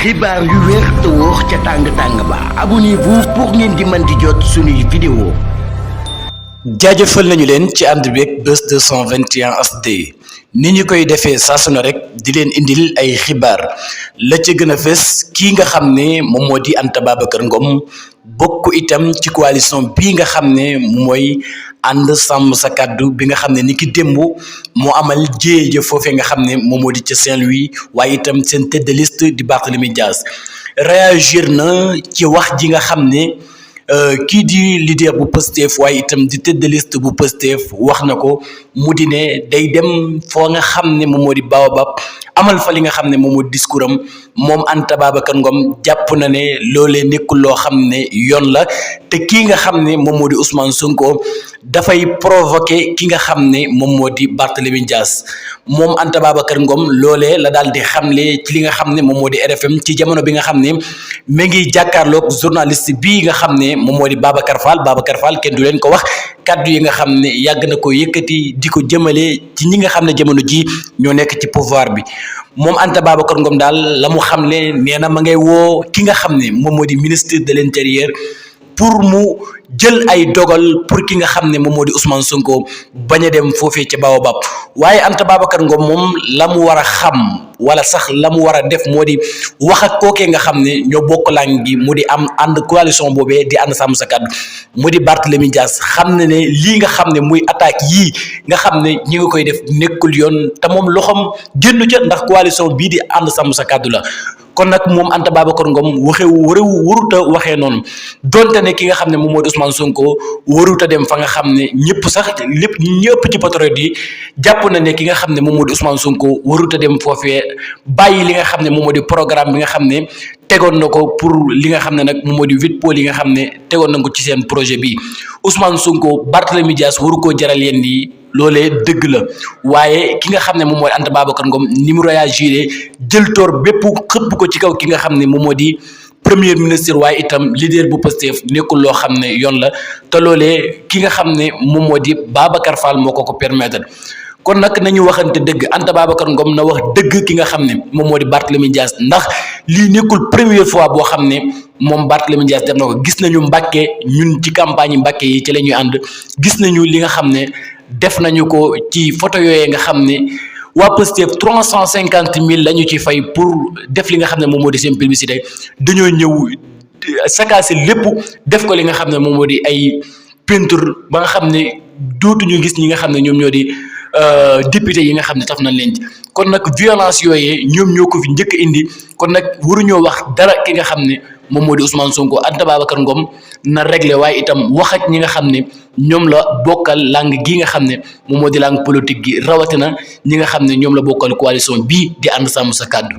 xibaar yu wér te wóor ca tàng ba abonnez-vous pour ngeen di mën di jot suñuy vidéo. jaajëfal nañu leen ci ànd beeg Buzz 221 HD ni ñu koy defee saa su ne rek di leen indil ay xibaar la ca gën a fës kii nga xam ne moom moo di Anta Babacar Ngom bokk itam ci coalition bii nga xam ne mooy ànd sàmm sa kàddu bi nga xam ne ni ki démb moo amal jéeja foofee nga xam ne moom moo di ca Saint-Louis waaye itam seen tête de liste di Barthélémy Dias réagir na ci wax ji nga xam ne kii di leader bu Pastef waaye itam di tête de liste bu Pastef wax na ko mu di ne day dem foo nga xam ne moom moo di Baobab amal fa li nga xam ne moom moo di discours am moom Anta Babacar Ngom jàpp na ne loolee nekkul loo xam ne yoon la te kii nga xam ne moom moo di Ousmane Sonko dafay provoquer ki nga xam ne moom moo di Barthélémy Dias moom Anta Babacar Ngom loolee la daal di xamle ci li nga xam ne moom moo di RFM ci jamono bi nga xam ne mi ngi jàkkaarloog journaliste bii nga xam ne moom moo di Babacar Fall kenn du leen ko wax kaddu yi nga xam ne yàgg na ko yëkkati di ko jëmale ci ñi nga xam ne jamono ji ñoo nekk ci pouvoir bi moom Anta Babacar Ngom daal la mu xamle nee na ma ngay woo ki nga xam ne moom moo di ministre de l'intérieur pour mu jël ay dogal pour ki nga xam ne moom moo di Ousmane Sonko bañ a dem foofee ca Baobab waaye Anta Babacar Ngom moom la mu war a xam wala sax la mu war a def moo di wax ak kookee nga xam ne ñoo bokk lang gi mu di am ànd coalition boobee di ànd sàmm sa kàddu mu di Barthélémy Dias xam ne ne lii nga xam ne muy attaque yii nga xam ne ñi nga koy def nekkul yoon te moom loxoom génn ca ndax coalition bii di ànd sàmm sa kàddu la kon nag moom Anta Babacar Ngom waruta waxee noonu donte ne ki nga xam ne moom moo di Ousmane Sonko waruta dem fa nga xam ne ñëpp sax lépp ñëpp ci patriote yi jàpp na ne ki nga xam ne moom moo di Ousmane Sonko waruta dem foofee bàyyi li nga xam ne moom moo di programme bi nga xam ne tegoon na ko pour li nga xam ne nag moom moo di 8 pôles yi nga xam ne tegoon na ko ci seen projet bi Ousmane Sonko Barthélémy Dias waru koo jaral yéen yi loolee dëgg la waaye ki nga xam ne moom moo di Anta Babacar Ngom ni mu réagir jël toor bépp xëpp ko ci kaw ki nga xam ne moom moo di premier ministre waaye itam leader bu Pastef nekkul loo xam ne yoon la te loolee ki nga xam ne moom moo di Babacar Fall moo ko permettre kon nag nañu waxante dëgg Anta Babacar Ngom na wax dëgg ki nga xam ne moom moo di Barthélémy Dias ndax lii nekkul première fois boo xam ne moom Barthélémy Dias def na ko gis nañu Mbàkke ñun ci campagne yi Mbàkke yi ci la ñuy ànd gis nañu li nga xam ne def nañu ko ci photo yooyee nga xam ne waa Pastef 350 000 la ñu ci fay pour def li nga xam ne moom moo di seen publicité dañoo ñëw sakaasi lépp def ko li nga xam ne moom moo di ay peinture ba nga xam ne dootuñu gis ñi nga xam ne ñoom ñoo di député yi nga xam ne taf nañ leen ci kon nag violence yooyee ñoom ñoo ko fi njëkk indi kon nag waruñoo wax dara ki nga xam ne moom moo di Ousmane Sonko Anta Babacar Ngom na réglé waaye itam wax ak ñi nga xam ne ñoom la bokkal langue gi nga xam ne moom moo di langue politique gi rawatina ñi nga xam ne ñoom la bokkal coalition bii di ànd sàmm sa kàddu